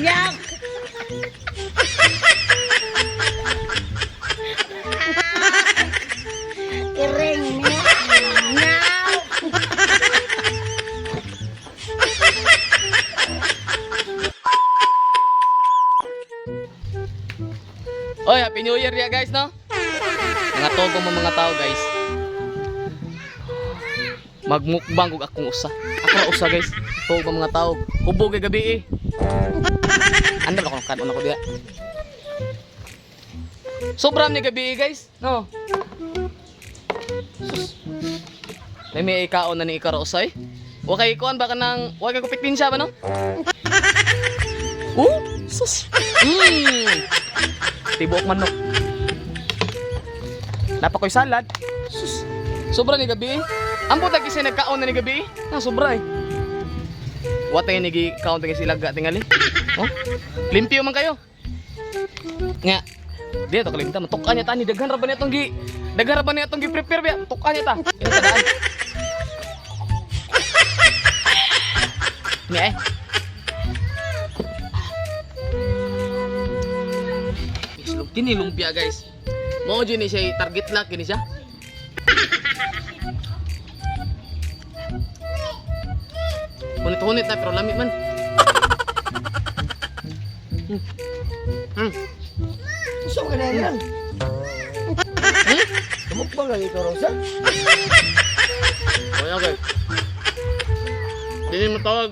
Nyak. Iring niya. Nyaw. Oy, Happy New Year ya guys, no? Mga togo mo mga tao, guys. Magmukbang kog akong usa. Ako ra usa, guys. Togo mga tao. Hubog kay gabi eh. Andam ako ng kanon ako diha. Sobra ni gabi eh, guys, no? Sus. May may ikaon na ni ikaro usay. Wa kay kuan ba ka nang wa kay kupitin siya ba no? Oh, sus. Tibok manok. Napakoy salad. Sus. Sobra ni gabi eh. Ambot lagi siya nagkaon na ni gabi eh. Na sobra eh. Watay ni gi kaon tingali sila ga tingali. Oh. Limpyo man kayo. Nga. Di to kalimta matukan niya ta ni daghan ra ba niya tong gi daghan ra ba niya tong gi prepare ba? Tukan niya ta. Ino tadaan. Ni eh. Islog kini lumpia guys. Mao jud ni siya target lock kini siya. Hunit-hunit na pero lami man. Gusto ka na yan. Tumukbang lang ikaw, Rosa. Kaya guys. Dili mo tawag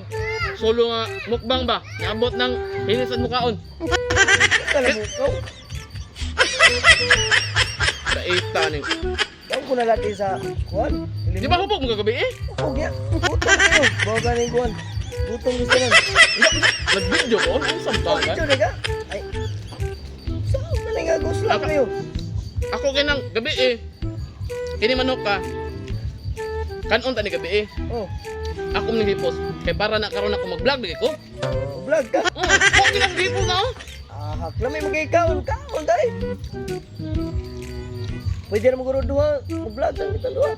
solo nga mukbang ba? Naabot ng hinis at mukaon. Kala mo ikaw. Daita ni. Daw ko na natin sa kuwan. Di ba hubog mo kagabi eh? Oo, kaya. Butong kayo. Bawa ka na yung kuwan. Butong gusto lang. Nag-video ko ano sa Oh, tawag? ito na ka. Ay. Saan ka na nga gusto lang kayo? Ako kinang gabi eh. Kini manok ka. Kanon ta ni gabi eh. Oh, Ako ni hipos. Kay para na karon ako mag-vlog lagi ko. vlog ka. Oh, ko kinang hipos na oh. Ah, hakla may magikaon. Kaon, day. Pwede na maguro duha. Vlog lang kita duha.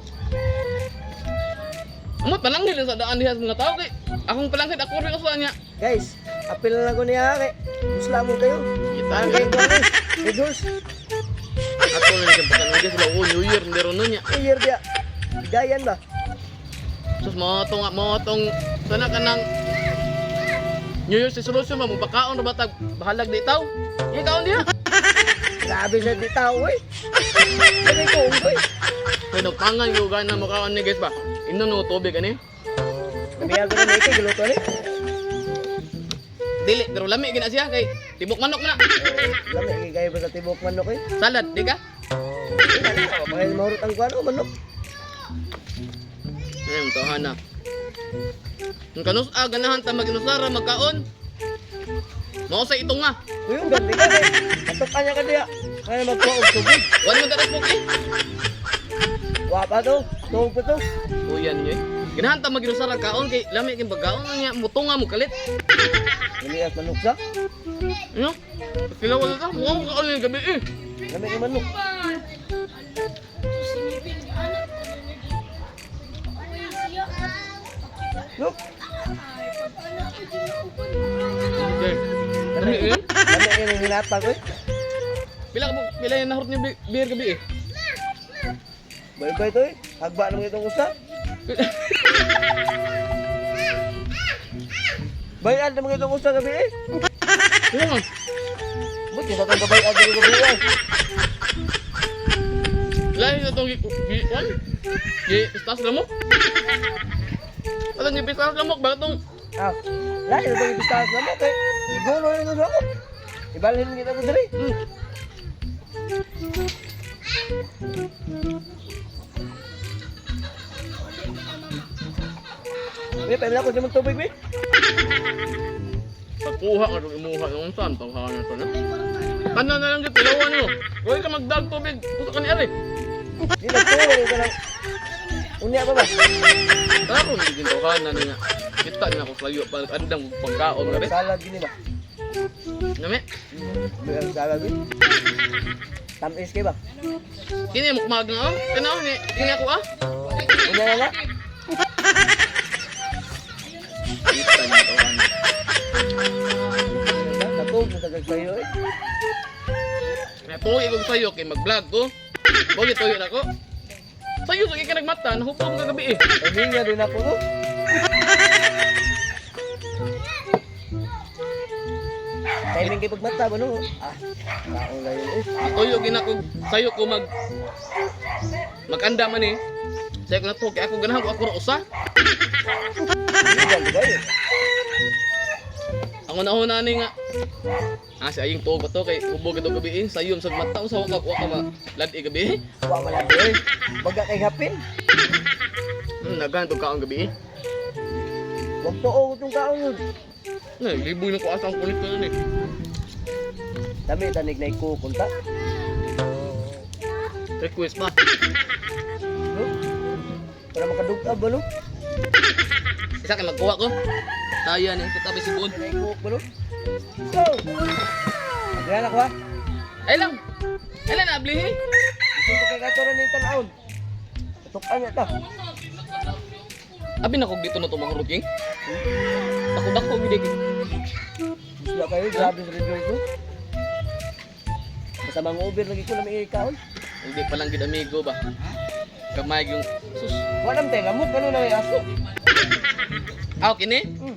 Amot palanghin sa daan diha sa mga tao kay akong palanghin ako rin usa niya. Guys, apil na lang ko niya kay. Gusto mo kayo. Kita Ang kayo kuwan eh. Red horse. Ato na siya baka nang sila oh New Year meron nun niya. New Year diya. Bigayan ba? Sus mo tong mo tong sana ka ng New Year's resolution ba mo bakaon ra ba tag bahalag di taw. Iya kaon diha. Grabe sa di tao eh. Sabi ko, unggoy. Kay nagpangan yung gana mo kaon ni guys ba. Inom no tubig ani. Nabiyan ko na may giluto ni. Dili pero lami gina siya kay tibok manok na. Lami kay kayo ba sa tibok manok eh. Salad di ka? Mga mahurot ang kuwan o manok. Ayun, tahan na. Ang kanus ah, ganahan ta maginusara magkaon. Mao sa itong nga. Kuyong gandi ka eh. Atok niya ka diya. Kaya magkuha og tubig. Wan mo daras eh. Wa pa to. Tuog pa to. Uyan ninyo eh. Ganahan ta maginusara kaon kay lami kay pagkaon niya mutunga mo kalit. Lami at manok sa. Ano? Sila wala ta. Mukhang kaon yung gabi eh. Lami ni manok. Look. Okay. Lami eh. Lami kay ning hinatag eh. Pila ka pila yung nahurot niyo beer gabi eh. Bye bye to eh. Hagba naman itong usa. Bayad naman itong usa gabi eh. Pila man. Buti sa itong gabayad gabi gabi eh. Lahi sa tong gi gi kwan. Gi pistas lamok. Atong gi pistas lamok ba tong Ah, lahi na itong ibistahas na mo kay igulo na ito ako. Ibalhin kita ko diri. May pwede ako sa mong tubig, may. Pagkuha ka itong imuha yung saan, tanghahan na ito na. Tanan na lang dito, pilawan mo. Huwag ka magdag tubig. Gusto ka ni Ari. Di nagtuwa ka ng Unya pa ba? Klaro, hindi gintokahan na niya. Kita niya ako sa layo. Pag andang pagkaon na rin. Salad gini ba? Nami? May ang salad gini. Tamis kay ba? Kini mukmag na oh. Kini oh, kini ako ah. Unya na na. Kita niya tawhan. Hubog na tagag sayo eh. Natuloy ko sa'yo kay mag-vlog ko. Huwag ituyo na ko. Sa'yo, sige ka nagmata, nahupog ka gabi eh. Paminga din ako no. Timing kay pagmata ba no? Ah, tao na yun eh. Tuyo gina ko sayo ko maganda man eh. Sayo ko na to kay ako ganahan ko ako ra usa. Legal, di ba yun? Ang una-una ni nga ah, si aying tuog ba to kay hubog ito gabi eh. Sayo sa mata usa wa ka ma lad-i gabi eh. Wa man lang eh. Baga kay hapin. Nagahan to kaon gabi eh. Wag tuo itong kaon yun. Nay, liboy na ko asa ang kulit ko nun eh. Dami tanig na ikukunta. Request pa. No? Para makadugtag ba no? Isa kay magkuha ko. Tayo ni kita ba sigod. Na ikuk ba no? So, Agyan ako ha. Ay lang. Ay lang nabli eh. Gusto ko kay kato na yung tanawon. Tutukan niya ta. Abi na ko dito na to mahurot king. Dako dako gid eh. Gusto na kayo, grabe sa review ko. Basta mga over lagi ko na may ikaon. Hindi pa lang gid amigo ba. Kamay yung sus. Wala man tayo lamok, ano na may aso. Ah, okay ni. Hmm.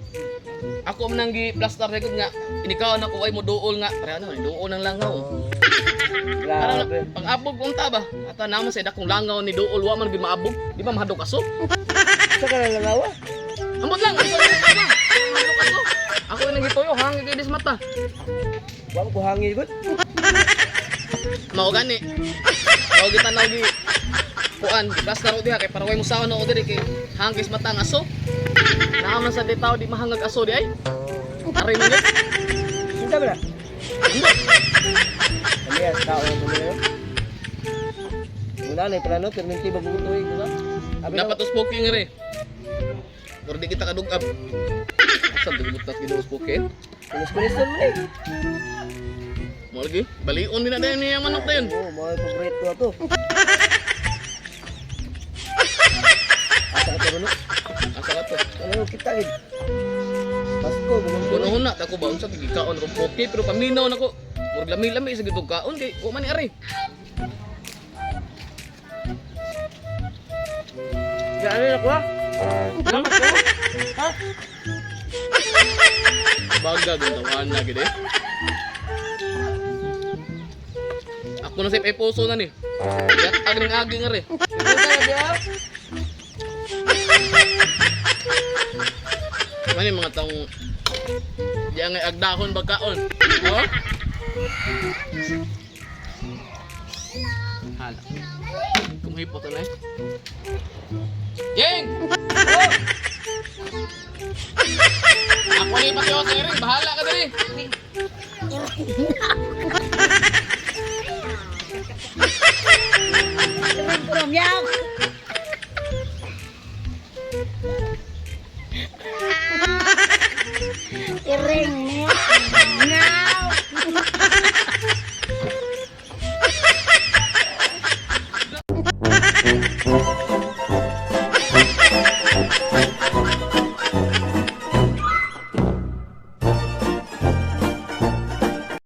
Ako man ang gi-plaster record nga inikaw na ko ay mo duol nga. Pare ano, duol ng langaw. Para Grabe. pang abog kung ta ba. Ata naman sa dakong langaw ni duol wa man gyud maabog. Di ba mahadok aso? Sa ka na langawa? Ambot lang, ambot lang. Mahadok aso. Ako nang gituyo hangin kay dis mata. Wala ko hangin gud. Mao gani. Mao gitanaw gi kuan, plaster o diha kay para way musaon ako diri kay hangis mata ang aso. Naa man sa di tao di mahangag aso di ay. Aray man yun. Sinta ba na? Ambot. Kami as tao na tuloy. Wala na yung plano, pero nanti bagong tuig ko na. Abi na, Dapat to smoking re. Pero di kita kadugab. Asa dugutat gid smoking? kunis-kunison mo na eh. Mo lagi, balion din na dayon niya manok dayon. Oo, mga paborito na to. Asa ka to, no? Asa ka to? Ano kita gid? Pasko, gumang Kuno na ta ko ba unsa kay gikaon akong poke pero paminaw nako. Murag lami-lami sa gitong kaon kay wa man ni ari. Ano na kuha? Ha? Baga guntawahan na gid eh. Ako na sa puso na ni. Yat ag ning agi nga re. Ito na diya. Mani mga taong di ang agdahon bagkaon. Oh? Hala. Kumhipot na eh. Yeng! Oh! Ako ni pati sa Eric, bahala ka diri. Iring ko, meow.